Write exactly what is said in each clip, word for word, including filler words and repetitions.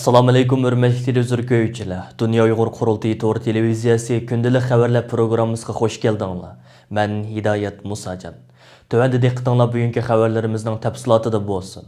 ئەسسالامۇئەلەيكۇم، ھۆرمەتلىك تېلېۋىزور كۆرگۈچىلەر! دۇنيا ئۇيغۇر قۇرۇلتىيى تور تېلېۋىزىيەسى كۈندىلىك خەۋەرلەر پروگراممىسىغا خۇش كەلدىڭلار. مەن ھىدايەت مۇساجان. تۆۋەندە دىققىتىڭلار بۈگۈنكى خەۋەرلىرىمىزنىڭ تەپسىلاتىدا بولسۇن.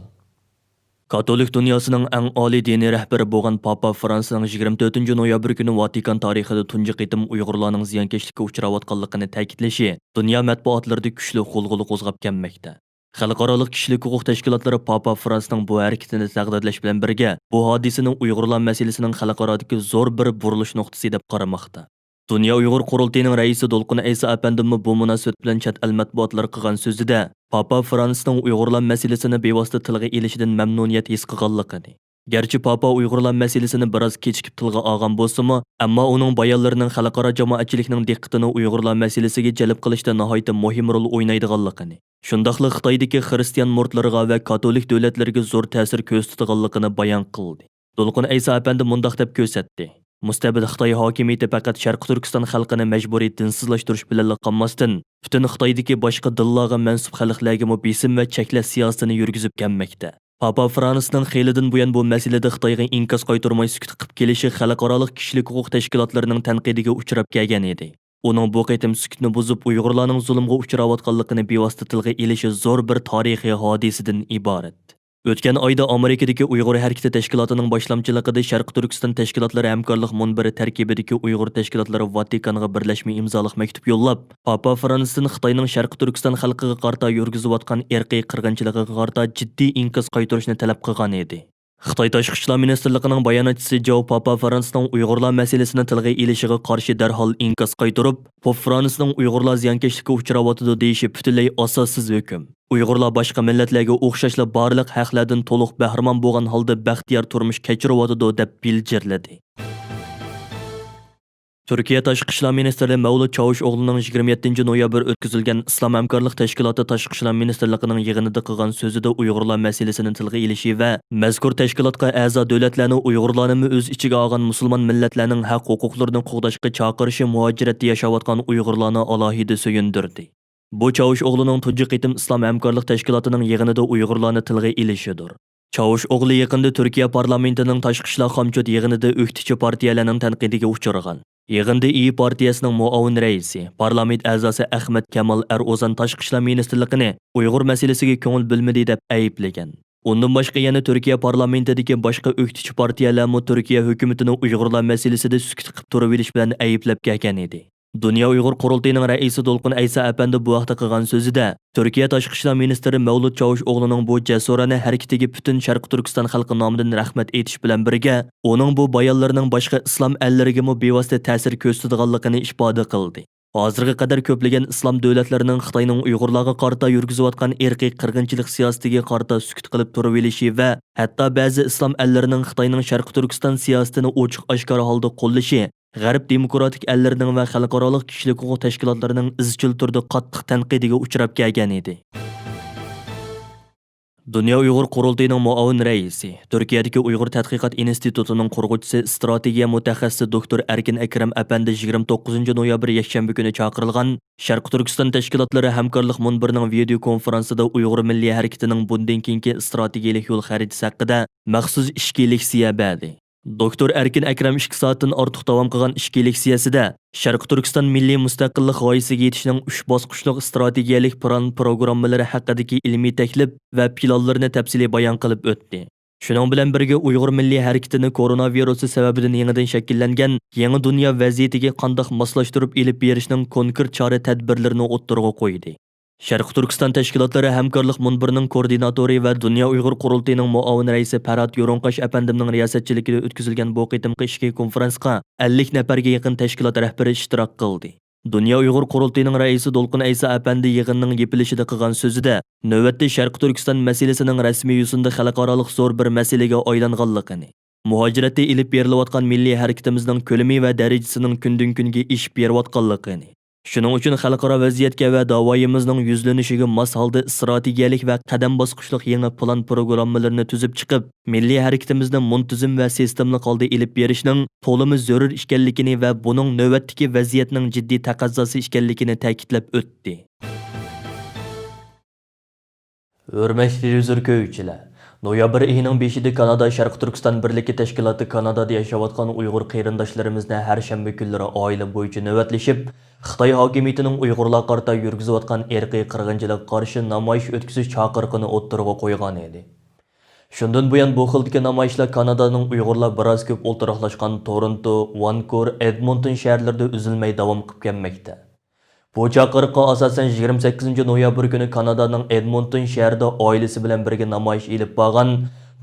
كاتولىك دۇنياسىنىڭ ئەڭ ئالىي دىنىي رەھبىرى بولغان پاپا فرانسىسنىڭ يىگىرمە تۆتىنچى نويابىر كۈنى ۋاتىكان تارىخىدا تۇنجى قېتىم ئۇيغۇرلارنىڭ زىيانكەشلىككە ئۇچراۋاتقانلىقىنى تەكىتلىشى دۇنيا مەتبۇئاتلىرىدا كۈچلۈك غۇلغۇلا قوزغاپ كەلمەكتە. خەلقئارالىق كىشىلىك ھوقۇق تەشكىلاتلىرى پاپا فرانسىسنىڭ بۇ ھەرىكىتىنى تەغدىرلەش بىلەن بىرگە، بۇ ھادىسىنى ئۇيغۇرلار مەسىلىسىنىڭ خەلقئارادىكى زور بىر بۇرۇلۇش نۇقتىسى دەپ قارىماقتا. دۇنيا ئۇيغۇر قۇرۇلتىيىنىڭ رەئىسى دولقۇن ئەيسا ئەپەندىمۇ بۇ مۇناسىۋەت بىلەن چەت ئەل مەتبۇئاتلىرىغا قىلغان سۆزىدە، پاپا فرانسىسنىڭ ئۇيغۇرلار مەسىلىسىنى بىۋاسىتە تىلغا ئېلىشىدىن مەمنۇنىيەت ھېس قىلغانلىقىنى، گەرچە پاپا ئۇيغۇرلار مەسىلىسىنى بىراز كېچىكىپ تىلغا ئالغان بولسىمۇ، ئەمما ئۇنىڭ بايانلىرىنىڭ خەلقئارا جامائەتچىلىكنىڭ دىققىتىنى ئۇيغۇرلار مەسىلىسىگە جەلپ قىلىشتا ناھايىتى مۇھىم رول ئوينايدىغانلىقىنى، شۇنداقلا خىتايدىكى خىرىستىيان مۇرىتلىرىغا ۋە كاتولىك دۆلەتلىرىگە زور تەسىر كۆرسىتىدىغانلىقىنى بايان قىلدى. دولقۇن ئەيسا ئەپەندى مۇنداق دەپ كۆرسەتتى: مۇستەبىت خىتاي ھاكىمىيىتى پەقەت شەرقىي تۈركىستان خەلقىنى مەجبۇرىي دىنسىزلاشتۇرۇش بىلەنلا قالماستىن، پۈتۈن خىتايدىكى باشقا دىنلارغا مەنسۇپ خەلقلەرگىمۇ بېسىم ۋە چەكلەش سىياسىتىنى يۈرگۈزۈپ كەلمەكتە. پاپا فرانسىسنىڭ خېلىدىن بۇيان بۇ مەسىلىدە خىتايغا ئىنكاس قايتۇرماي سۈكۈت قىلىپ كېلىشى خەلقئارالىق كىشىلىك ھوقۇق تەشكىلاتلىرىنىڭ تەنقىدىگە ئۇچراپ كەلگەن ئىدى. ئۇنىڭ بۇ قېتىم سۈكۈتنى بۇزۇپ، ئۇيغۇرلارنىڭ زۇلۇمغا ئۇچراۋاتقانلىقىنى بىۋاسىتە تىلغا ئېلىشى زور بىر تارىخىي ھادىسىدىن ئىبارەت. ئۆتكەن ئايدا ئامېرىكىدىكى ئۇيغۇر ھەرىكىتى تەشكىلاتىنىڭ باشلامچىلىقىدا شەرقىي تۈركىستان تەشكىلاتلىرى ھەمكارلىق مۇنبىرى تەركىبىدىكى ئۇيغۇر تەشكىلاتلىرى ۋاتىكانغا بىرلەشمە ئىمزالىق مەكتۇپ يوللاپ، پاپا فرانسىستىن خىتاينىڭ شەرقىي تۈركىستان خەلقىگە قارىتا يۈرگۈزۈۋاتقان ئىرقىي قىرغىنچىلىقىغا قارىتا جىددىي ئىنكاس قايتۇرۇشنى تەلەپ قىلغان ئىدى. خىتاي تاشقى ئىشلار مىنىستىرلىقىنىڭ باياناتچىسى جاۋ پاپا فرانسىستىن ئۇيغۇرلار مەسىلىسىنى تىلغا ئېلىشىغا قارشى دەرھال ئىنكاس قايتۇرۇپ، پوپ فرانسىسنىڭ ئۇيغۇرلار زىيانكەشلىككە ئۇچراۋاتىدۇ دېيىشى پۈتۈنلەي ئاساسسىز ھۆكۈم. ئۇيغۇرلار باشقا مىللەتلەرگە ئوخشاشلا بارلىق ھەقلەردىن تولۇق بەھرىمەن بولغان ھالدا بەختىيار تۇرمۇش كەچۈرۈۋاتىدۇ، دەپ بىلجىرلىدى. تۈركىيە تاشقى ئىشلار مىنىستىرى مەۋلۇت چاۋۇشئوغلۇنىڭ يىگىرمە يەتتىنچى نويابىر ئۆتكۈزۈلگەن ئىسلام ھەمكارلىق تەشكىلاتى تاشقى ئىشلار مىنىستىرلىقىنىڭ يىغىنىدا قىلغان سۆزىدە ئۇيغۇرلار مەسىلىسىنى تىلغا ئېلىشى ۋە مەزكۇر تەشكىلاتقا ئەزا دۆلەتلەرنى ئۇيغۇرلارنىمۇ ئۆز ئىچىگە ئالغان مۇسۇلمان مىللەتلەرنىڭ ھەق ھوقۇقلىرىنى قوغداشقا چاقىرىشى مۇھاجىرەتتە ياشاۋاتقان ئۇيغۇرلارنى ئالاھىدە سۆيۈندۈردى. بۇ چاۋۇشئوغلۇنىڭ تۇنجى قېتىم ئىسلام ھەمكارلىق تەشكىلاتىنىڭ يىغىنىدا ئۇيغۇرلارنى تىلغا ئېلىشىدۇر. چاۋۇشئوغلى يېقىندا تۈركىيە پارلامېنتىنىڭ تاشقى ئىشلار خامچوت يىغىنىدا ئۆكتىچى پارتىيەلەرنىڭ تەنقىدىگە ئۇچرىغان. يىغىندا ئىيى پارتىيەسىنىڭ مۇئاۋىن رەئىسى، پارلامېنت ئەزاسى ئەخمەت كامال ئەرئوزان تاشقى ئىشلار مىنىستىرلىقىنى ئۇيغۇر مەسىلىسىگە كۆڭۈل بۆلمىدى دەپ ئەيىبلىگەن. ئۇندىن باشقا يەنە تۈركىيە پارلامېنتىدىكى باشقا ئۆكتىچى پارتىيەلەرمۇ تۈركىيە ھۆكۈمىتىنى ئۇيغۇرلار مەسىلىسىدە سۈكۈت قىپ تۇرۇۋېلىش بىلەن ئەيىبلەپ كەلگەن ئىدى. دۇنيا ئۇيغۇر قۇرۇلتىيىنىڭ رەئىسى دولقۇن ئەيسا ئەپەندى بۇ ھەقتە قىلغان سۆزىدە، تۈركىيە تاشقى ئىشلار مىنىستىرى مەۋلۇت چاۋۇشئوغلۇنىڭ بۇ جەسۇرانە ھەرىكىتىگە پۈتۈن شەرقىي تۈركىستان خەلقى نامىدىن رەھمەت ئېيتىش بىلەن بىرگە، ئۇنىڭ بۇ بايانلىرىنىڭ باشقا ئىسلام ئەللىرىگىمۇ بىۋاسىتە تەسىر كۆرسىتىدىغانلىقىنى ئىپادە قىلدى. ھازىرغا قەدەر كۆپلىگەن ئىسلام دۆلەتلىرىنىڭ خىتاينىڭ ئۇيغۇرلارغا قارىتا يۈرگۈزۈۋاتقان ئىرقىي قىرغىنچىلىق سىياسىتىگە قارىتا سۈكۈت قىلىپ تۇرۇۋېلىشى ۋە ھەتتا بەزى ئىسلام ئەللىرىنىڭ خىتاينىڭ شەرقىي تۈركىستان سىياسىتىنى ئوچۇق ئاشكارا ھالدا قوللىشى غەرب دېموكراتىك ئەللىرىنىڭ ۋە خەلقئارالىق كىشىلىك ھوقۇق تەشكىلاتلىرىنىڭ ئىزچىل تۈردە قاتتىق تەنقىدىگە ئۇچراپ كەلگەن ئىدى. دۇنيا ئۇيغۇر قۇرۇلتىيىنىڭ مۇئاۋىن رەئىسى، تۈركىيەدىكى ئۇيغۇر تەتقىقات ئىنستىتۇتىنىڭ قۇرغۇچىسى، ئىستراتېگىيە مۇتەخەسسىسى دوكتور ئەركىن ئەكرەم ئەپەندى يىگىرمە توققۇزىنچى نويابىر يەكشەنبە كۈنى چاقىرىلغان شەرقىي تۈركىستان تەشكىلاتلىرى ھەمكارلىق مۇنبىرىنىڭ ۋىدېئو كونفېرانسىدا ئۇيغۇر مىللىي ھەرىكىتىنىڭ بۇندىن كېيىنكى ئىستراتېگىيەلىك يول خەرىتىسى ھەققىدە مەخسۇس ئىچكى لېكسىيە بەردى. دوكتور ئەركىن ئەكرەم ئىككى سائەتتىن ئارتۇق داۋام قىلغان ئىچكى لېكسىيەسىدە شەرقىي تۈركىستان مىللىي مۇستەقىللىق غايىسىگە يېتىشنىڭ ئۈچ باسقۇچلۇق ئىستراتېگىيەلىك پىلان پروگراممىلىرى ھەققىدىكى ئىلمىي تەكلىپ ۋە پىلانلىرىنى تەپسىلىي بايان قىلىپ ئۆتتى. شۇنىڭ بىلەن بىرگە، ئۇيغۇر مىللىي ھەرىكىتىنى كورونا ۋىرۇسى سەۋەبىدىن يېڭىدىن شەكىللەنگەن يېڭى دۇنيا ۋەزىيىتىگە قانداق ماسلاشتۇرۇپ ئېلىپ بېرىشنىڭ كونكرېت چارە تەدبىرلىرىنى ئوتتۇرىغا قويدى. شەرقىي تۈركىستان تەشكىلاتلىرى ھەمكارلىق مۇنبىرىنىڭ كوئوردىناتورى ۋە دۇنيا ئۇيغۇر قۇرۇلتىيىنىڭ مۇئاۋىن رەئىسى پەرھات يورۇنقاش ئەپەندىمنىڭ رىياسەتچىلىكىدە ئۆتكۈزۈلگەن بۇ قېتىمقى ئىچكى كونفېرانسقا ئەللىك نەپەرگە يېقىن تەشكىلات رەھبىرى ئىشتىراك قىلدى. دۇنيا ئۇيغۇر قۇرۇلتىيىنىڭ رەئىسى دولقۇن ئەيسا ئەپەندى يىغىننىڭ يېپىلىشىدا قىلغان سۆزىدە، نۆۋەتتە شەرقىي تۈركىستان مەسىلىسىنىڭ رەسمىي يۈزىنىڭ خەلقئارالىق زور بىر مەسىلىگە ئايلانغانلىقىنى، مۇھاجىرەتتە ئېلىپ بېرىلىۋاتقان مىللىي ھەرىكىتىمىزنىڭ كۆلىمى ۋە دەرىجىسىنىڭ كۈندىن-كۈنگە ئېشىپ بېرىۋاتقانلىقىنى، شۇنىڭ ئۈچۈن خەلقئارا ۋەزىيەتكە ۋە داۋايىمىزنىڭ يۈزلىنىشىگە ماس ھالدا ئىستراتېگىيەلىك ۋە قەدەم باسقۇچلۇق يېڭى پىلان پروگراممىلىرىنى تۈزۈپ چىقىپ، مىللىي ھەرىكىتىمىزنى مۇنتىزىم ۋە سىستېمىلىق ھالدا ئېلىپ بېرىشنىڭ تولىمۇ زۆرۈر ئىكەنلىكىنى ۋە بۇنىڭ نۆۋەتتىكى ۋەزىيەتنىڭ جىددىي تەقەززاسى ئىكەنلىكىنى تەكىتلەپ ئۆتتى. ھۆرمەتلىك تېلېۋىزور كۆرگۈچىلەر، نويابىر ئېيىنىڭ بېشىدا كانادا شەرقىي تۈركىستان بىرلىكى تەشكىلاتى كانادادا ياشاۋاتقان ئۇيغۇر قېرىنداشلىرىمىزنى ھەر شەنبە كۈنلىرى ئائىلە بويىچە نۆۋەتلىشىپ، خىتاي ھاكىمىيىتىنىڭ ئۇيغۇرلارغا قارىتا يۈرگۈزۈۋاتقان ئىرقىي قىرغىنچىلىققا قارشى نامايىش ئۆتكۈزۈش چاقىرىقىنى ئوتتۇرىغا قويغان ئىدى. شۇندىن بۇيان بۇ خىلدىكى نامايىشلار كانادانىڭ ئۇيغۇرلار بىراز كۆپ ئولتۇراقلاشقان تورونتو، ۋانكۇۋېر، ئېدمونتون شەھەرلىرىدە ئۈزۈلمەي داۋام قىلىپ كەلمەكتە. بۇ چاقىرىققا ئاساسەن، يىگىرمە سەككىزىنچى نويابىر كۈنى كانادانىڭ ئېدمونتون شەھىرىدە ئائىلىسى بىلەن بىرگە نامايىش ئېلىپ بارغان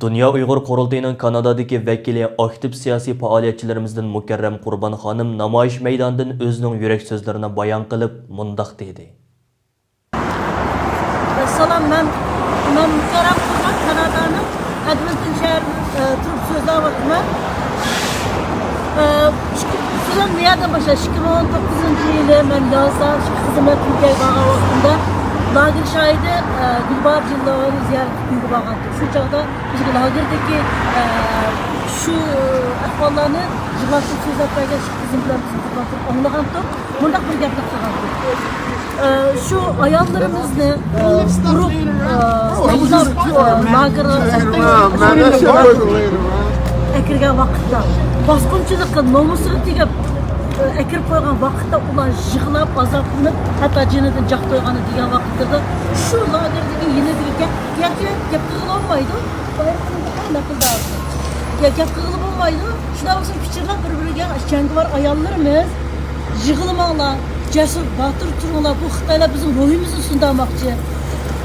دۇنيا ئۇيغۇر قۇرۇلتىيىنىڭ كانادادىكى ۋەكىلى، ئاكتىپ سىياسىي پائالىيەتچىلىرىمىزدىن مۇكەررەم قۇربان خانىم نامايىش مەيدانىدىن ئۆزىنىڭ يۈرەك سۆزلىرىنى بايان قىلىپ، مۇنداق دېدى. سالام، مەن، مەن مۇكەررەم قۇربان، كانادانىڭ ئەدمونتون شەھىرىدىن، ئە، تۇرۇپ سۆزلەۋاتىمەن. ئە، ئىككى، سۆزۈم نېمىدىن باشلاش؟ ئىككى مىڭ ئون توققۇزىنچى يىلى مەن يازدا شۇ خىزمەت تۈركىيەگە بارغان ۋاقتىمدا لاگېر شاھىدى، ئە، گۈلباھار جېلىلوۋانىڭ زىيارەت قىلغىلى بارغانىدىم. شۇ چاغدا بىزگە لاگېردىكى، ئە، شۇ ئەھۋاللارنى يىغلاپ سۆزلەپ بەرگەن شۇ قىزىم بىلەن بىز ئولتۇرۇپ ئاڭلىغانىدۇق. مۇنداق بىر گەپنى قىلغان. ئە، شۇ ئاياللىرىمىزنى، ئە، ئۇرۇپ، ئە، ئۇزاپ، ئە، لاگېرغا ئەكىرگەن ۋاقىتتا، باسقۇنچىلىققا، نومۇسىغا تېگىپ، ئە، ئەكىرىپ قويغان ۋاقىتتا ئۇلار يىغلاپ، ئازابلىنىپ، ھەتتا جېنىدىن جاق تويغانىدى دېگەن ۋاقىتلىرىدا شۇ لاگېردىكى يېنىدىكى گەپ، گەپ، گەپ قىلغىلى بولمايدۇ. بايرىقىنى قويۇپ لەپىلدەۋاتىدۇ. گەپ، گەپ قىلغىلى بولمايدۇ. شۇنداق بولسا پىچىرلاپ بىر-بىرىگە، جەڭگىۋار ئاياللىرىمىز، يىغلىماڭلار، جەسۇر، باتۇر تۇرۇڭلار. بۇ خىتايلار بىزنىڭ روھىمىزنى سۇندۇرماقچى.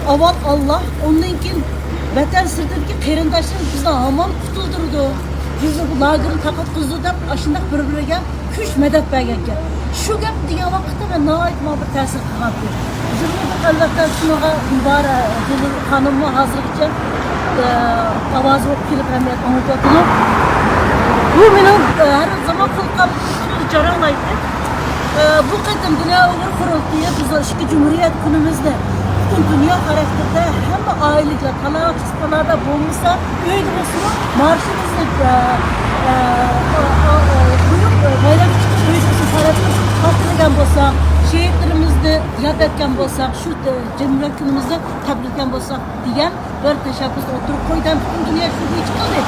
ئاۋۋال ئاللا، ئۇندىن كېيىن ۋەتەن سىرتىدىكى قېرىنداشلىرىمىز بىزنى ھامان قۇتۇلدۇرىدۇ. بىزنى بۇ لاگېرنى تاقاتقۇزىدۇ دەپ، ئاشۇنداق بىر-بىرىگە كۈچ، مەدەت بەرگەنكەن. شۇ گەپ دېگەن ۋاقىتتا مەن ناھايىتى ماڭا بىر تەسىر قىلغانتى. جۇملىدىن ئەلۋەتتە شۇنىڭغا مۇبارەك، ئە، جېلىل خانىممۇ ھازىرغىچە، ئە، ئاۋازى بولۇپ كېلىپ ئەمەلىيەت ئاڭلىتىۋاتىدۇ. بۇ مېنىڭ، ئە، ھەر زامان قىلغان جاراڭلايتتى. ئە، بۇ قېتىم دۇنيا ئۇيغۇر قۇرۇلتىيى بىزنىڭ ئىككى جۇمھۇرىيەت كۈنىمىزنى پۈتۈن دۇنيا خاراكتېرىدە ھەممە ئائىلىلەر تالاغا ئىستانادا بولمىسا، ئۆيدە بولسىمۇ، مارشىمىزنى، ئە، ئە، ئا-، ئا-، ئە، قويۇپ، ئە، بايرام چىقىپ، ئۆيدە بولسا پارەتنى خاتىرىلىگەن بولساق، شېھىتلىرىمىزنى ياد ئەتكەن بولساق، شۇ، ئە، جۇمھۇرىيەت كۈنىمىزنى تەبرىكلىگەن بولساق دېگەن بىر تەشەببۇسنى ئوتتۇرىغا قويدى ھەم پۈتۈن دۇنيا شۇنى ئېيتىپ قالدى.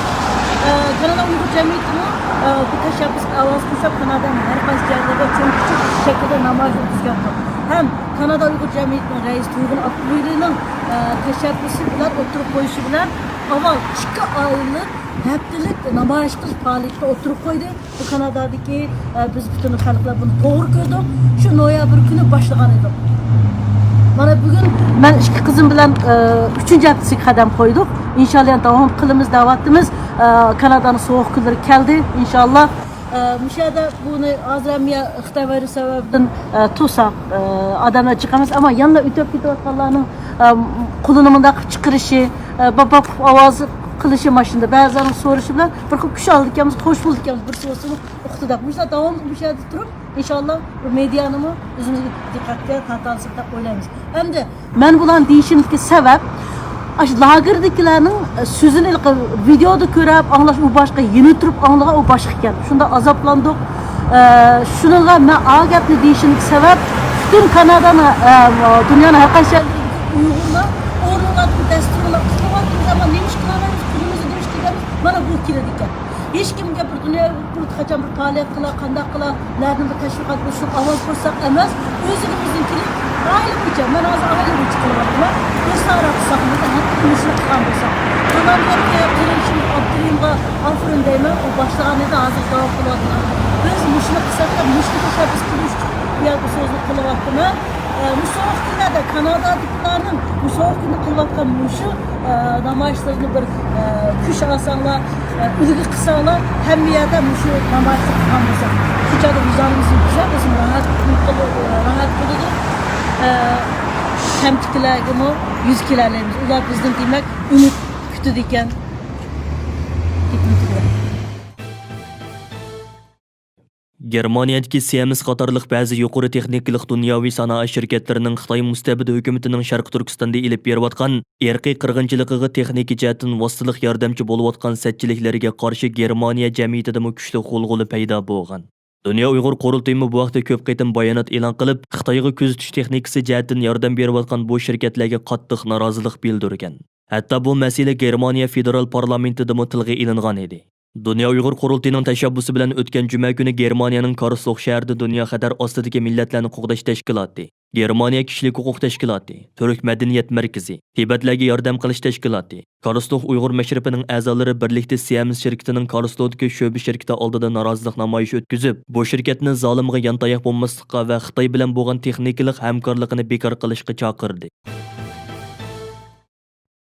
ئە، كانادا ئۇيغۇر جەمئىيىتىمۇ، ئە، بۇ تەشەببۇسقا ئاۋاز قوشۇپ، كانادانىڭ ھەر قايسى جايلىرىدا چوڭ كىچىك شەكىلدە نامايىش ئۆتكۈزگەن. ھەم كانادا ئۇيغۇر جەمئىيىتىنىڭ رەئىسى تۇيغۇن ئابدۇلۋەلىنىڭ، ئە، تەشەببۇسى بىلەن ئوتتۇرىغا قويۇشى بىلەن ئاۋۋال ئىككى ئائىلىلىك ھەپتىلىك نامايىش قىلىش پائالىيىتىنى ئوتتۇرىغا قويدى. بۇ كانادادىكى، ئە، بىز پۈتۈن خەلقلەر بۇنى توغرا كۆردۇق. شۇ نويابىر كۈنى باشلىغان ئىدۇق. مانا بۈگۈن مەن ئىككى قىزىم بىلەن، ئە، ئۈچىنچى ھەپتىسىگە قەدەم قويدۇق. ئىنشاللا يەنە داۋام قىلىمىز دەۋاتىمىز. ئە، كانادانىڭ سوغۇق كۈنلىرى كەلدى. ئىنشاللا. ئە، مۇشۇ يەردە بۇنى ھازىر ھەم يا خىتاي ۋىرۇسى سەۋەبىدىن، ئە، تۇرساق، ئە، ئادەملەر چىقىمىز. ئەمما يەنىلا ئۆتۈپ كېتىۋاتقانلارنىڭ، ئە، قولىنى مۇنداق قىلىپ چىقىرىشى، ئە، باپ، باپ ئاۋاز قىلىشى ماشىنىدا بەزىلەرنىڭ سورىشى بىلەن بىر خىل كۈچ ئالىدىكەنمىز، خوش بولىدىكەنمىز، بىرسى بولسىمۇ ئۇقتى دەپ. مۇشۇنداق داۋاملىق مۇشۇ يەردە تۇرۇپ، ئىنشاللا بۇ مېدىيانىمۇ ئۆزىمىزگە دىققەتكە تارتارسىز دەپ ئويلايمىز. ئەمدى مەن بۇلارنى دېيىشىمدىكى سەۋەب، ئاشۇ لاگېردىكىلەرنىڭ سۆزىنى ھېلىقى ۋىدېودا كۆرۈپ ئاڭلاش ئۇ باشقا، يېنى تۇرۇپ ئاڭلىغان ئۇ باشقا ئىكەن. شۇنداق ئازابلاندۇق. ئە، شۇنىڭغا مەن ئا گەپنى دېيىشىمدىكى سەۋەب، پۈتۈن كانادانى، ئە، دۇنيانىڭ ھەر قايسى يەرلىرىدىكى ئۇيغۇرلار ئورۇنلاردىن دەستۇرۇنلار قىلىۋاتىمىز، ئەمما نېمىشقا مانا بىز كۈنىمىزنى دېيىش دېگەن مانا بۇ كېلىدىكەن. ھېچكىمگە بىر دۇنيا قۇرۇلتىيى قاچان بىر پائالىيەت قىلا، قانداق قىلا، نەدىن بىر تەشۋىقات بولسۇن، ئاۋاز قوشساق ئەمەس، ئۆزىمىزنىڭ كېلىپ ئائىلە بويىچە، مەن ھازىر ئائىلە بويىچە قىلىۋاتىمەن. دوستلار ئارا قىلساق، ھەتتا مۇشۇنى قىلغان بولساق، كانادادىكى قېرىندىشىم ئابدۇرېھىمغا ئافۇرۇن دەيمەن، ئۇ باشلىغان ئىدى، ھازىر داۋام قىلىۋاتىمەن. بىز مۇشۇنى قىلساق دەپ، مۇشۇنى تەشەببۇس قىلىش بۇ يەردە سۆزنى قىلىۋاتىمەن. ئە، مۇشۇ سوغۇق كۈنلەردە كانادادىكىلەرنىڭ مۇشۇ سوغۇق كۈندە قىلىۋاتقان مۇشۇ، ئە، نامايىشلىرىنى بىر، ئە، كۈچ ئالساڭلار، ئە، ئۈلگە قىلساڭلار، ھەممە يەردە مۇشۇ نامايىشلار قىلغان بولسا، شۇ چاغدا ۋىجدانىمىز گۈزەل، ئۆزىمىز راھەت، راھەت بولىدۇ. ئە، كەمتىكىلەرگىمۇ يۈز كېلەلەيمىز. ئۇلار بىزدىن، دېمەك، ئۈمىد كۈتىدىكەن. گېپىمنى تۈگىتىمەن. گېرمانىيەدىكى سىيەمېنس قاتارلىق بەزى يۇقىرى تېخنىكىلىق دۇنياۋى سانائەت شىركەتلىرىنىڭ خىتاي مۇستەبىت ھۆكۈمىتىنىڭ شەرقىي تۈركىستاندا ئېلىپ بېرىۋاتقان ئىرقىي قىرغىنچىلىقىغا تېخنىكا جەھەتتىن ۋاسىتىلىك ياردەمچى بولۇۋاتقان سەتچىلىكلىرىگە قارشى گېرمانىيە جەمئىيىتىدىمۇ كۈچلۈك غۇلغۇلا پەيدا بولغان. دۇنيا ئۇيغۇر قۇرۇلتىيىمۇ بۇ ھەقتە كۆپ قېتىم بايانات ئېلان قىلىپ، خىتايغا كۆزىتىش تېخنىكىسى جەھەتتىن ياردەم بېرىۋاتقان بۇ شىركەتلەرگە قاتتىق نارازىلىق بىلدۈرگەن. ھەتتا بۇ مەسىلە گېرمانىيە فېدېرال پارلامېنتىدىمۇ تىلغا ئېلىنغان ئىدى. دۇنيا ئۇيغۇر قۇرۇلتىيىنىڭ تەشەببۇسى بىلەن ئۆتكەن جۈمە كۈنى گېرمانىيەنىڭ كارلسروھ شەھىرىدە دۇنيا خەتەر ئاستىدىكى مىللەتلەرنى قوغداش تەشكىلاتى، گېرمانىيە كىشىلىك ھوقۇق تەشكىلاتى، تۈرك مەدەنىيەت مەركىزى، تىبەتلەرگە ياردەم قىلىش تەشكىلاتى، كارلسروھ ئۇيغۇر مەشرىپىنىڭ ئەزالىرى بىرلىكتە سىيەمېنز شىركىتىنىڭ كارلسروھدىكى شۆبە شىركىتى ئالدىدا نارازىلىق نامايىشى ئۆتكۈزۈپ، بۇ شىركەتنى زالىمغا يانتاياق بولماسلىققا ۋە خىتاي بىلەن بولغان تېخنىكىلىق ھەمكارلىقىنى بىكار قىلىشقا چاقىردى.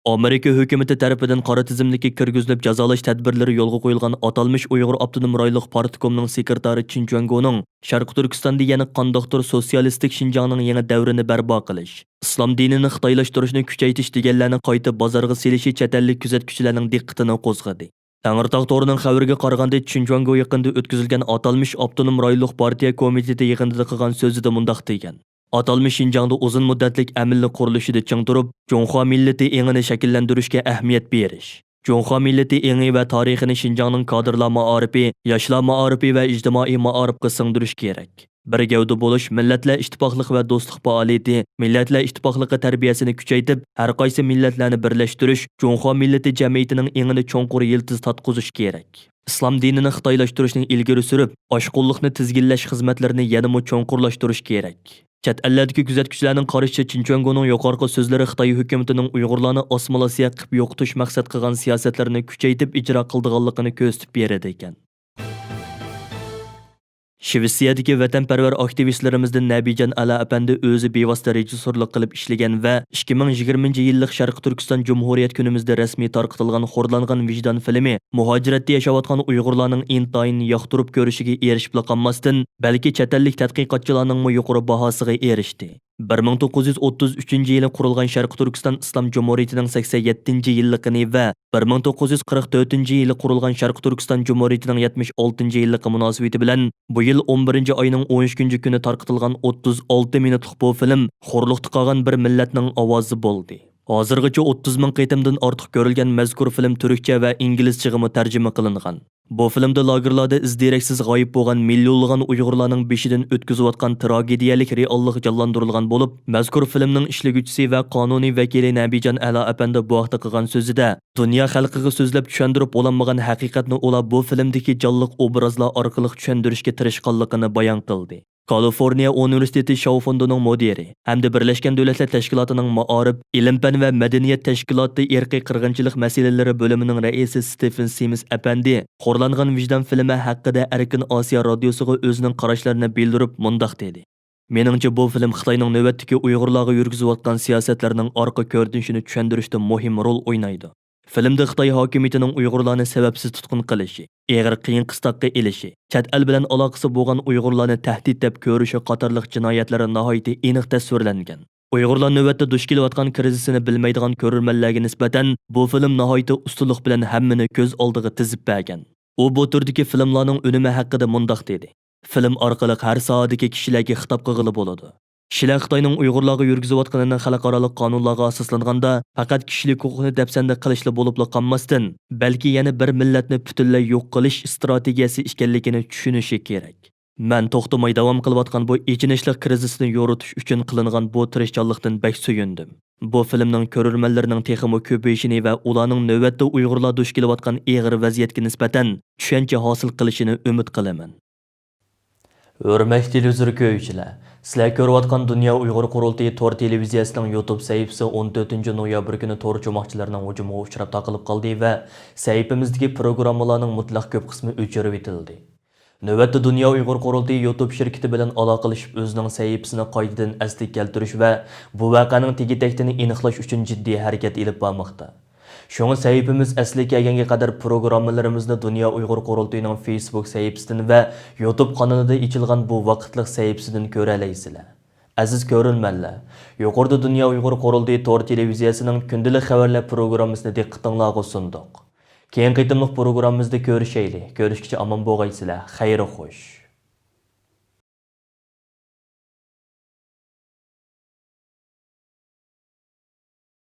ئامېرىكا ھۆكۈمىتى تەرىپىدىن قارا تىزىملىككە كىرگۈزۈلۈپ جازالاش تەدبىرلىرى يولغا قويۇلغان ئاتالمىش ئۇيغۇر ئاپتونوم رايونلۇق پارتكومنىڭ سېكرېتارى چىن جۇەنگونىڭ شەرقىي تۈركىستاندا يەنە قانداقتۇر سوتسىيالىستىك شىنجاڭنىڭ يېڭى دەۋرىنى بەرپا قىلىش، ئىسلام دىنىنى خىتايلاشتۇرۇشنى كۈچەيتىش دېگەنلەرنى قايتا بازارغا سېلىشى چەت ئەللىك كۆزەتكۈچىلەرنىڭ دىققىتىنى قوزغىدى. تەڭرىتاغ تورىنىڭ خەۋىرىگە قارىغاندا، چىن جۇەنگو يېقىندا ئۆتكۈزۈلگەن ئاتالمىش ئاپتونوم رايونلۇق پارتىيە كومىتېتى يىغىنىدا قىلغان سۆزىدە مۇنداق دېگەن: ئاتالمىش شىنجاڭدا ئۇزۇن مۇددەتلىك ئەمىنلىك قۇرۇلۇشىدا چىڭ تۇرۇپ، جۇڭخۇا مىللىتى ئېڭىنى شەكىللەندۈرۈشكە ئەھمىيەت بېرىش، جۇڭخۇا مىللىتى ئېڭى ۋە تارىخىنى شىنجاڭنىڭ كادىرلار مائارىپى، ياشلار مائارىپى ۋە ئىجتىمائىي مائارىپقا سىڭدۈرۈش كېرەك. بىر گەۋدە بولۇش، مىللەتلەر ئىتتىپاقلىقى ۋە دوستلۇق پائالىيىتى، مىللەتلەر ئىتتىپاقلىقى تەربىيەسىنى كۈچەيتىپ، ھەر قايسى مىللەتلەرنى بىرلەشتۈرۈش، جۇڭخۇا مىللىتى جەمئىيىتىنىڭ ئېڭىنى چوڭقۇر يىلتىز تارتقۇزۇش كېرەك. ئىسلام دىنىنى خىتايلاشتۇرۇشنى ئىلگىرى سۈرۈپ، ئاشقۇنلۇقنى تىزگىنلەش خىزمەتلىرىنى يەنىمۇ چوڭقۇرلاشتۇرۇش كېرەك. چەت ئەللەردىكى كۆزەتكۈچىلەرنىڭ قارىشىچە، چىن چۈەنگونىڭ يۇقىرىقى سۆزلىرى خىتاي ھۆكۈمىتىنىڭ ئۇيغۇرلارنى ئاسسىمىلياتسىيە قىلىپ يوقىتىش مەقسەت قىلغان سىياسەتلىرىنى كۈچەيتىپ ئىجرا قىلىدىغانلىقىنى كۆرسىتىپ بېرىدىكەن. شىۋېتسىيەدىكى ۋەتەنپەرۋەر ئاكتىۋىستلىرىمىزدىن نەبىجان ئەلا ئەپەندى ئۆزى بىۋاسىتە رېژىسسورلۇق قىلىپ ئىشلىگەن ۋە ئىككى مىڭ يىگىرمىنچى يىللىق شەرقىي تۈركىستان جۇمھۇرىيەت كۈنىمىزدە رەسمىي تارقىتىلغان خورلانغان ۋىجدان فىلىمى مۇھاجىرەتتە ياشاۋاتقان ئۇيغۇرلارنىڭ ئىنتايىن ياقتۇرۇپ كۆرۈشىگە ئېرىشىپلا قالماستىن، بەلكى چەت ئەللىك تەتقىقاتچىلارنىڭمۇ يۇقىرى باھاسىغا ئېرىشتى. بىر مىڭ توققۇز يۈز ئوتتۇز ئۈچىنچى يىلى قۇرۇلغان شەرقىي تۈركىستان ئىسلام جۇمھۇرىيىتىنىڭ سەكسەن يەتتىنچى يىللىقىنى ۋە بىر مىڭ توققۇز يۈز قىرىق تۆتىنچى يىلى قۇرۇلغان شەرقىي تۈركىستان جۇمھۇرىيىتىنىڭ يەتمىش ئالتىنچى يىللىقى مۇناسىۋىتى بىلەن بۇ يىل ئون بىرىنچى ئاينىڭ ئون ئۈچىنچى كۈنى تارقىتىلغان ئوتتۇز ئالتە مىنۇتلۇق بۇ فىلىم خورلۇقتا قالغان بىر مىللەتنىڭ ئاۋازى بولدى. ھازىرغىچە ئوتتۇز مىڭ قېتىمدىن ئارتۇق كۆرۈلگەن مەزكۇر فىلىم تۈركچە ۋە ئىنگلىزچىغىمۇ تەرجىمە قىلىنغان. بۇ فىلىمدا لاگېرلاردا ئىز-دېرەكسىز غايىب بولغان مىليونلىغان ئۇيغۇرلارنىڭ بېشىدىن ئۆتكۈزۈۋاتقان تىراگېدىيەلىك رېئاللىق جانلاندۇرۇلغان بولۇپ، مەزكۇر فىلىمنىڭ ئىشلىگۈچىسى ۋە قانۇنىي ۋەكىلى نەبىجان ئەلا ئەپەندى بۇ ھەقتە قىلغان سۆزىدە، دۇنيا خەلقىگە سۆزلەپ چۈشەندۈرۈپ بولالمىغان ھەقىقەتنى ئۇلار بۇ فىلىمدىكى جانلىق ئوبرازلار ئارقىلىق چۈشەندۈرۈشكە تىرىشقانلىقىنى بايان قىلدى. كالىفورنىيە ئۇنىۋېرسىتېتى شاۋ فوندىنىڭ مۇدىرى ھەمدە بىرلەشكەن دۆلەتلەر تەشكىلاتىنىڭ مائارىپ، ئىلىم-پەن ۋە مەدەنىيەت تەشكىلاتى ئىرقىي قىرغىنچىلىق مەسىلىلىرى بۆلۈمىنىڭ رەئىسى ستېفېن سىمس ئەپەندى خورلانغان ۋىجدان فىلىمى ھەققىدە ئەركىن ئاسىيا رادىيوسىغا ئۆزىنىڭ قاراشلىرىنى بىلدۈرۈپ مۇنداق دېدى: مېنىڭچە، بۇ فىلىم خىتاينىڭ نۆۋەتتىكى ئۇيغۇرلارغا يۈرگۈزۈۋاتقان سىياسەتلىرىنىڭ ئارقا كۆرۈنۈشىنى چۈشەندۈرۈشتە مۇھىم رول ئوينايدۇ. فىلىمدا خىتاي ھاكىمىيىتىنىڭ ئۇيغۇرلارنى سەۋەبسىز تۇتقۇن قىلىشى، ئېغىر قىيىن قىستاققا ئېلىشى، چەت ئەل بىلەن ئالاقىسى بولغان ئۇيغۇرلارنى تەھدىت دەپ كۆرۈشى قاتارلىق جىنايەتلىرى ناھايىتى ئېنىق تەسۋىرلەنگەن. ئۇيغۇرلار نۆۋەتتە دۇچ كېلىۋاتقان كىرىزىسنى بىلمەيدىغان كۆرۈرمەنلەرگە نىسبەتەن بۇ فىلىم ناھايىتى ئۇستىلىق بىلەن ھەممىنى كۆز ئالدىغا تىزىپ بەرگەن. ئۇ بۇ تۈردىكى فىلىملارنىڭ ئۈنۈمى ھەققىدە مۇنداق دېدى: فىلىم ئارقىلىق ھەر ساھەدىكى كىشىلەرگە خىتاب قىلغىلى بولىدۇ. كىشىلەر خىتاينىڭ ئۇيغۇرلارغا يۈرگۈزۈۋاتقىنىنى خەلقئارالىق قانۇنلارغا ئاساسلانغاندا، پەقەت كىشىلىك ھوقۇقنى دەپسەندە قىلىشلا بولۇپلا قالماستىن، بەلكى يەنە بىر مىللەتنى پۈتۈنلەي يوق قىلىش ئىستراتېگىيەسى ئىكەنلىكىنى چۈشىنىشى كېرەك. مەن توختىماي داۋام قىلىۋاتقان بۇ ئېچىنىشلىق كىرىزىسنى يورۇتۇش ئۈچۈن قىلىنغان بۇ تىرىشچانلىقتىن بەك سۆيۈندۈم. بۇ فىلىمنىڭ كۆرۈرمەنلىرىنىڭ تېخىمۇ كۆپىيىشىنى ۋە ئۇلارنىڭ نۆۋەتتە ئۇيغۇرلار دۇچ كېلىۋاتقان ئېغىر ۋەزىيەتكە نىسبەتەن چۈشەنچە ھاسىل قىلىشىنى ئۈمىد قىلىمەن. ھۆرمەتلىك تېلېۋىزور كۆرگۈچىلەر، سىلەر كۆرۈۋاتقان دۇنيا ئۇيغۇر قۇرۇلتىيى تور تېلېۋىزىيەسىنىڭ يۇتۇب سەھىپىسى ئون تۆتىنچى نويابىر كۈنى تور چوماقچىلىرىنىڭ ھۇجۇمىغا ئۇچراپ تاقىلىپ قالدى ۋە سەھىپىمىزدىكى پروگراممىلارنىڭ مۇتلەق كۆپ قىسمى ئۆچۈرۈۋېتىلدى. نۆۋەتتە دۇنيا ئۇيغۇر قۇرۇلتىيى يۇتۇب شىركىتى بىلەن ئالاقىلىشىپ ئۆزىنىڭ سەھىپىسىنى قايتىدىن ئەسلىگە كەلتۈرۈش ۋە بۇ ۋەقەنىڭ تېگى-تەكتىنى ئېنىقلاش ئۈچۈن جىددىي ھەرىكەت ئېلىپ بارماقتا. شۇڭا سەھىپىمىز ئەسلىگە كەلگەنگە قەدەر پروگراممىلىرىمىزنى دۇنيا ئۇيغۇر قۇرۇلتىيىنىڭ فېيسبۇك سەھىپىسىدىن ۋە يۇتۇب قانىلىدا ئېچىلغان بۇ ۋاقىتلىق سەھىپىسىدىن كۆرەلەيسىلەر. ئەزىز كۆرۈرمەنلەر، يۇقىرىدا دۇنيا ئۇيغۇر قۇرۇلتىيى تور تېلېۋىزىيەسىنىڭ كۈندىلىك خەۋەرلەر پروگراممىسىنى دىققىتىڭلارغا سۇندۇق. كېيىنكى قېتىملىق پروگراممىمىزدا كۆرۈشەيلى. كۆرۈشكىچە ئامان بولغايسىلەر. خەير خوش.